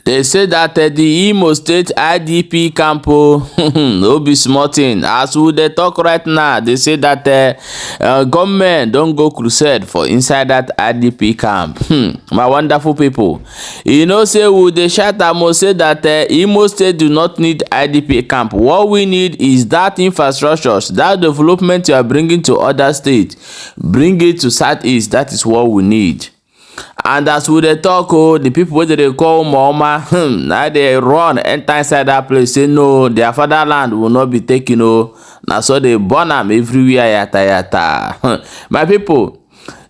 They say that the Imo State IDP camp o, no be small thing. As we dey talk right now, they say that government don go crusade for inside that IDP camp. My wonderful people, you know say we dey shout am o, say that Imo State do not need IDP camp. What we need is that infrastructure, that development you are bringing to other states, bring it to Southeast. That is what we need. And as we dey talk oh, the people wey dem dey call Umuoma, na dey run enter inside that place, say no, their fatherland will not be taken oh. Na so dey burn am everywhere, yata yata. My people,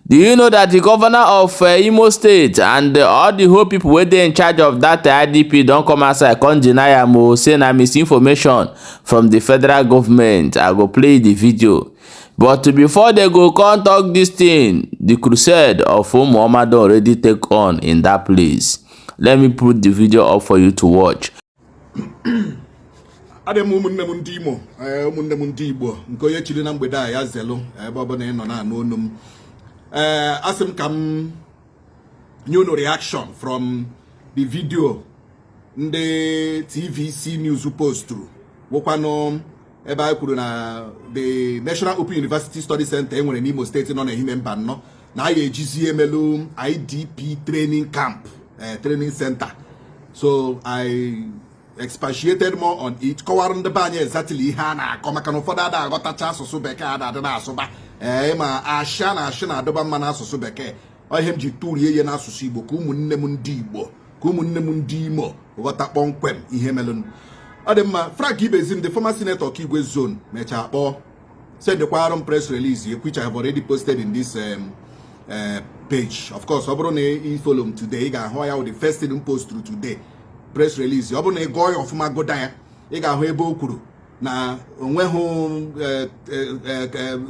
do you know that the governor of Imo State and all the whole people wey dey in charge of that IDP don come outside come deny am o, say na misinformation from the federal government? I go play the video. But before they go come talk this thing, the crusade of Umuoma don already take on in that place. Let me put the video up for you to watch. Adị m, ụmụnne m ndị Imo, ee, ụmụnne m ndị Igbo, nke onye chiri na mgbede a ya zelu. Ebe ọbụla ị nọ na-anụ onu m, ee, asị m ka m nye unu reaction from the video ndị TVC News posturu, wụkwanụ ebe anyị kwuru na the National Open University Study Center enwere n'Imo Steeti nọ n'Ehime Mbano na a ga-ejizi emelu IDP training camp, training center. So I expatiated more on it, kọwara ndị be anyị exactly ihe a na-akọ, maka na ụfọdụ ada aghọtacha asụsụ Bekee a na-adị na-asụba. Ee, ma ashị na ashị na-adọba mma n'asụsụ Bekee. Ọ ihe m ji tụrie ihe n'asụsụ Igbo ka ụmụnne m ndị Igbo, ka ụmụnne m ndị Imo ghọta kpọmkwem ihe melụnụ. Ọ dị mma. Frank Ibezim, the former senator Okigwe Zone, mechaa kpọọ, sendịkwara m press release, which I have already posted in this page. Of course, ọ bụrụ na ị follow m today, ị ga-ahụ ya wụ the first thing m post today, press release. Ọ bụrụ na ị gụọ ya ọfụma, gụda ya, ị ga-ahụ ebe o kwuru na onweghị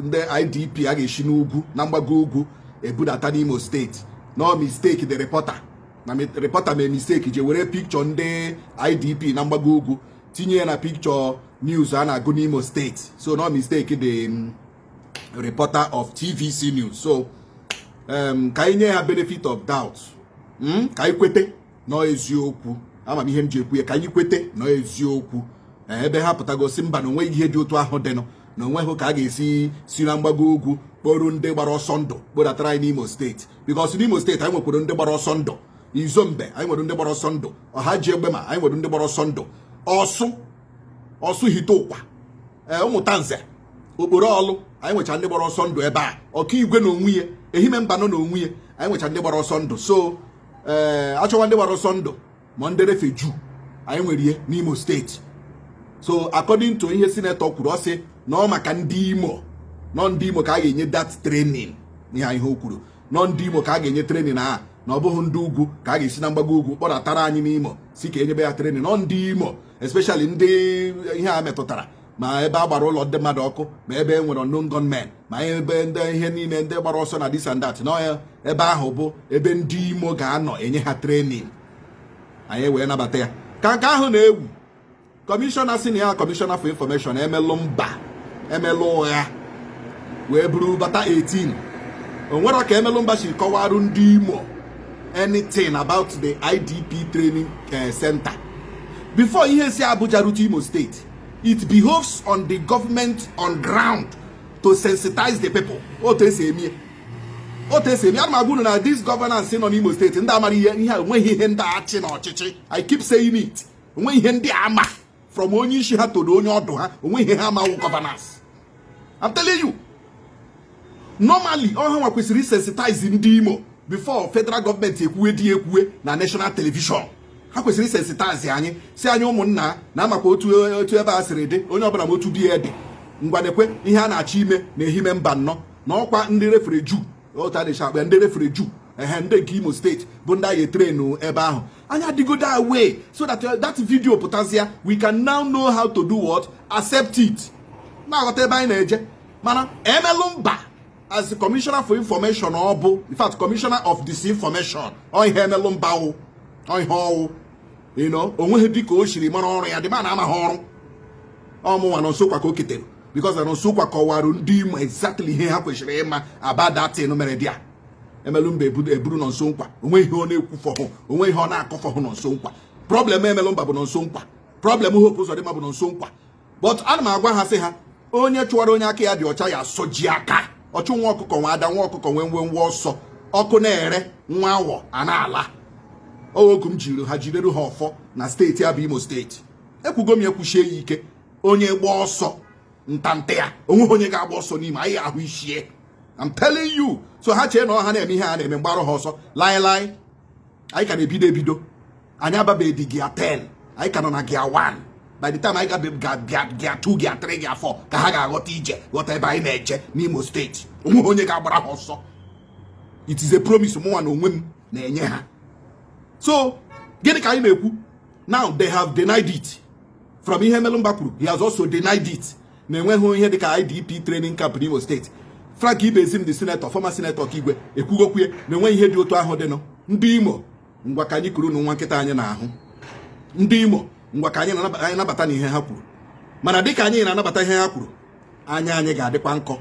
ndị IDP a ga-esi n'ugwu na mgbago ugwu ebudata n'Imo Steeti. No mistake, the reporter na reporter mee mistake, je were picture ndị IDP na mgbago ugwu tinye ya na picture news a na-agụ n'Imo Steeti. So no mistake, the reporter of TVC News. So ka anyị nye ha benefit of doubt, ka anyị kwete nọ eziokwu. Ama m ihe m ji ekwu ya, ka anyị kwete nọ eziokwu. Ebe ha pụtagosi mba na onweghị ihe dị otu ahụ dịnụ, na onweghị ka a ga-esi si na mgbago ugwu kpọrọ ndị gbara ọsọ ndụ kpọdatara anyị n'Imo Steeti, because n'Imo Steeti anyị nwekwara ndị gbara ọsọ ndụ. Izombe, anyị nwere ndị gbara ọsọ ndụ. Ọha ji egbe ma anyị nwere ndị gbara ọsọ ndụ. Ọsụ, Ọsụ hite ụkwa, ee, Ụmụntanze, Okporo Ọlụ, anyị nwecha ndị gbara ọsọ ndụ ebe a. Ọkaigwe na onwe ya, Ehime Mbano na onwe ya, anyị nwecha ndị gbara ọsọ ndụ. So ee, achọwa ndị gbara ọsọ ndụ ma ndị refugee, anyị nwere ihe n'Imo Steeti. So according to ihe senator kwuru, ọ sị na ọ maka ndị Imo, nọ ndị Imo ka a ga-enye that training. Ihe ihe o kwuru, nọ ndị Imo ka a ga-enye training a, na ọ bụghị ndị ugwu ka a ga-esi na mgbago ugwu kpọdatara anyị n'Imo si ka enyebe ya training. Nọ ndị Imo, especially ndị ihe a metụtara, ma ebe a gbara ụlọ ndị mmadụ ọkụ, ma ebe e nwere unknown gunmen, ma ebe ndị ihe niile, ndị gbara ọsọ na this and that, na ebe ahụ bụ ebe ndị Imo ga-anọ enye ha training. Anyị wee nabata ya. Ka nke ahụ na-egwu, kọmishọna si na ya kọmishọna for information, emelụ mba, emelụ ụgha wee buru bata 18. O nwere ka emelụ mba si kọwarụ ndị Imo anything about the IDP training center before ihe si Abuja rute Imo State. It behoves on the government on ground to sensitize the people. Otu esi eme, otu esi eme. Ana m agwa unu na this governance nọ n'Imo Steeti, ndị amara ihe ihe a, enweghị ihe ndị achị na ọchịchị. I keep saying it, onweghị ihe ndị ama, from onye isi ha todo onye ọdụ ha, onweghị ihe ha amawụ governance. I'm telling you, normally ọha nwa kwesịrị sensitize ndị Imo before federal gọọmenti ekwuwe dị ekwuwe na national television. Ha kwesịrị sensitize anyị, si anyị, ụmụnna, na amakwa otu otu ebe a sịrị dị, onye ọbụla ma otu di ya dị. Ngwanekwe ihe a na-achọ ime na Ehime Mbano na ọkwa ndị refugee, otu a na-echi akpa ndị refugee, ehe, ndị nke Imo Steeti bụ ndị anyị train ebe ahụ. Anyị adịgodo away so that that video pụtazịa, we can now know how to do what, accept it, na-aghọta ebe anyị na-eje. Mana emelụ mba as the commissioner for information, ọ bụ in fact commissioner of disinformation. Ọ ihe emelụ mba wụ, ọ ihe ọwụ, onweghị dịka o siri mara ọrụ ya dị ma na amaghị ọrụ ọmụnwa nọ nso kwa ka o ketere, because na nso kwa kọwara ndị Imo exactly ihe ha kwesịrị ịma about that thing mere dị a. Emelumba eburu Nonso Nkwa. Onwe ihe ọ na-ekwufọhụ, onwe ihe ọ na-akọfọhụ Nonso Nkwa. Problem Emelumba bụ Nonso Nkwa, problem Hope Uzodimma bụ Nonso Nkwa. But ana m agwa ha, sị ha, onye chụwara onye aka ya dị ọcha ya asọji aka. Ọchụ nwa ọkụkọ nwa ada, nwa ọkụkọ nwee nwe nwa ọsọ. Ọkụ na-ere nwa awọ a na-ala. Oku m jiri ha jideru ha ọfọ na steeti a bụ Imo Steeti. Ekwugo m ya, kwuchie ya ike. Onye gba ọsọ ntante ya, onweghị onye ga-agba ọsọ n'ime anyị ahụ ishie. I'm telling you. So ha chee na ọha na-eme ihe a na-eme mgbarụ ha ọsọ laịlaị. Anyị ka na-ebido ebido, anyị ababeghị gear 10, anyị ka nọ na gear 1. By the time anyị gabe gear 2, gear 3, gear 4, ka ha ga-aghọta ije, ghọta ebe anyị na-eje n'Imo Steeti. Onweghị onye ga-agbara ha ọsọ. It is a promise mụnwa na onwe m na-enye ha. So gịnị ka anyị na-ekwu now? They have denied it. From ihe Emelumba kwuru, he has also denied it na enweghị ihe dịka IDP training camp n'Imo Steeti. Frank Ibezim, the senator, former senator Okigwe, ekwugokwue na enweghị ihe dị otu ahụ dịnụ. Ndị Imo, ngwa, ka anyị kuru na nwa nkịta anyị na-ahụ. Ndị Imo, ngwa, ka anyị nabata na ihe ha kwuru. Mana dịka anyị na-anabata ihe ha kwuru, anya anyị ga-adịkwa nkọ,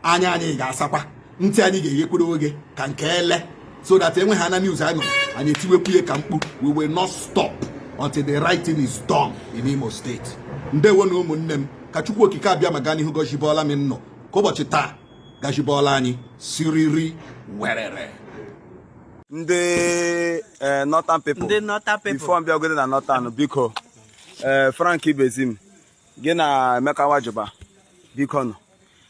anya anyị ga-asakwa, ntị anyị ga-eghekwuru oge ka nke ele, so that enwe ha na news anyị nụrụ, anyị etiwekwu ka mkpu. We will not stop until the right thing is done in Imo State. Ndewo na ụmụnne m. Ka Chukwu Okike abịa ma gaa n'ihu gọzibọọla m nnọ ka ụbọchị taa gazibọọla anyị siriri werere. Ndị northern people. Ndị northern people. Before mbịagode na northern, biko, Frank Ibezim, gị na Emeka Nwajuba, biko nụ,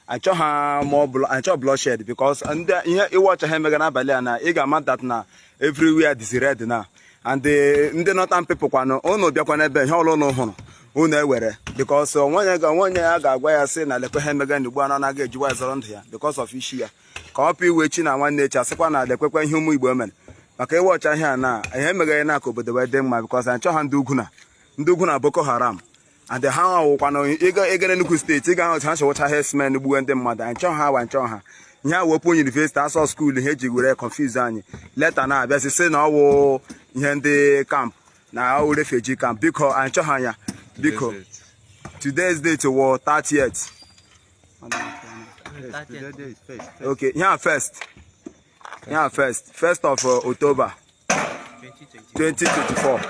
achọ ha ma ọ bụla achọ bloodshed, because ndị ihe iwe ọcha ha emega n'abalị a na ị ga-ama that na everywhere is red na. And ndị northern people kwanụ, unu bịakwa n'ebe ihe ọlụ unu hụrụ unu ewere, because onwenye ya ga-agwa ya sị na lekwe ha emega na ugbu a na ọ naghị ejiwa zọrọ ndụ ya because of isi ya, ka ọ pụ iwe chi na nwanne echi asịkwa na lekwekwe ihe ụmụ Igbo mere maka iwe ọcha ihe a na ihe emegaghị na ka obodo wee dị mma, because anyị chọọ ha ndị ugwu na ndị ugwu na Boko Haram and ha awụkwana ịga n'Enugu Steeti, ịga ahụ ha chọwụcha herdsmen gbuwe ndị mmadụ. Anyị chọọ ha wa nchọ ha ihe a wepụ university asọ school ha eji were confuse anyị later na-abịazi sị na ọwụ ihe ndị camp na ọwụ refugee camp. Biko, anyị chọọ ha ya. Biko, today's date wụ 30th. Okay, here first, here first, first of October 2024.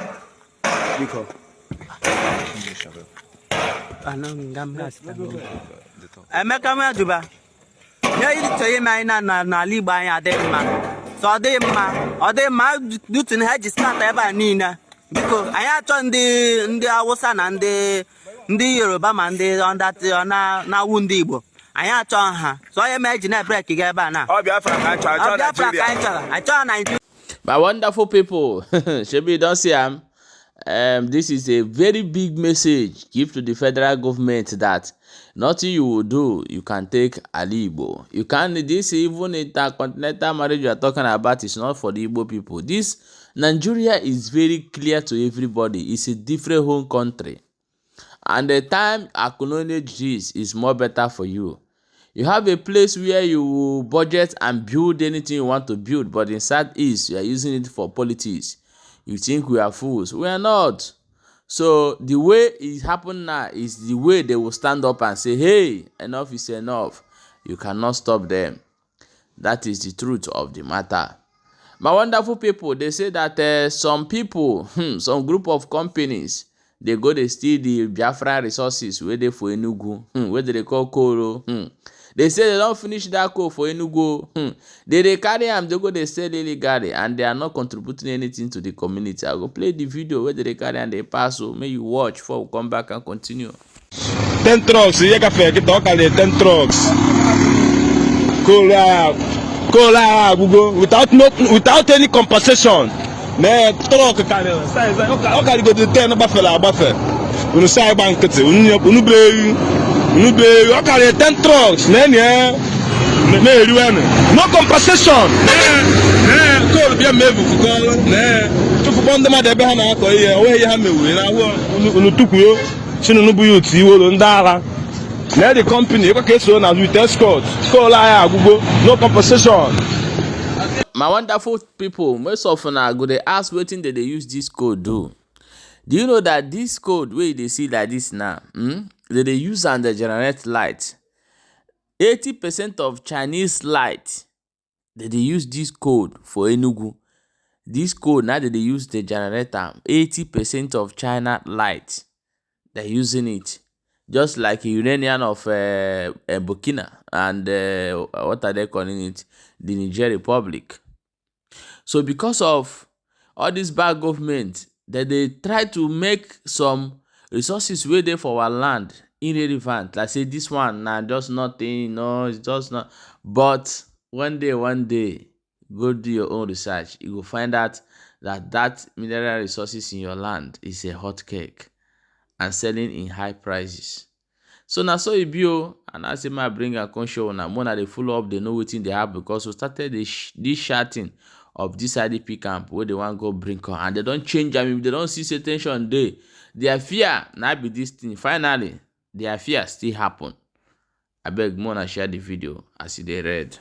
Biko. Ano, ngam na. Emeka Nwajuba, ihe ị chọrọ ime anyị na n'ala Igbo anyị adịghị mma. So ọ dịghị mma, ọ dịghị mma dutu na ha ji start ebe a niile. Biko, anyị achọ ndị Awụsa na ndị Yoruba ma ndị na-awụ ndị Igbo. Anyị achọ ha. So onye mee ji na-ebreki gị ebe a na. Ọ Biafra ka anyị chọrọ, Ọ achọ Biafra ka Nigeria. anyị chọrọ. Anyị chọrọ Naijiria. My wonderful people, shebi you don see am? This is a very big message give to the federal government that nothing you will do, you can take Ali Igbo. You can this even intercontinental marriage you are talking about is not for the Igbo people. This Nigeria is very clear to everybody. It's a different home country. And the time acknowledge this is more better for you. You have a place where you will budget and build anything you want to build, but in Southeast, you are using it for politics. You think we are fools. We are not. So the way it happened now is the way they will stand up and say, "Hey, enough is enough." You cannot stop them. That is the truth of the matter. My wonderful people, they say that some people, some group of companies, they go dey steal the Biafra resources wey dey for Enugu, wey dem dey call coal o. They say they don finish that coal for Enugu. They dey carry am dey go dey sell illegally, and they are not contributing anything to the community. I go play the video wey dem dey carry am dey pass o, make you watch before we come back and continue. 10 trucks ihe gafere kịta, ọ karịrị 10 trucks. Coal agha, coal agha agwụgo without no, without any compensation. Na truck karịrị size, ọ karịgodo 10 gbafere agbafe. Unu si anyị gba nkịtị, unu bụ ewu, unu bụ ewu. Ọ karịrị 10 trucks na enyi na-eriwenụ, no compensation. Coal bịa ma ebufukọ na chụfụkpọ ndị mmadụ ebe ha na-akọ ihe, onweghị ihe ha mewuru na ahụ unu tukwuo chinunu bụ ya otu iwolo ndị agha na the company ekwe ka eso n'azụ with escort. Coal anyị agwụgo, no compensation. My wonderful people, most of una go dey ask wetin dem dey use this coal do. Do you know that this coal wey you dey see like this now, dem dey use am dey generate light? 80% of Chinese light Dem dey use dis coal for Enugu. Dis coal na dem dey use dey generate am. 80% of China light, they're using it. Just like uranium of Burkina and what are they calling it? The Niger Republic. So because of all this bad government, that they try to make some resources wey dey for our land irrelevant. Like say this one na just nothing, no, it's just not. But one day, go do your own research. You will find out that that mineral resources in your land is a hot cake and selling in high prices. So na so e be o, and I say ma bring am come show una, more na dey follow up, dey know wetin dey happen, because we started this shouting of this IDP camp wey they wan go bring come, and they don change am. If they don see say tension dey, their fear na be this thing. Finally, their fear still happen. Abeg, more na share the video as e dey read.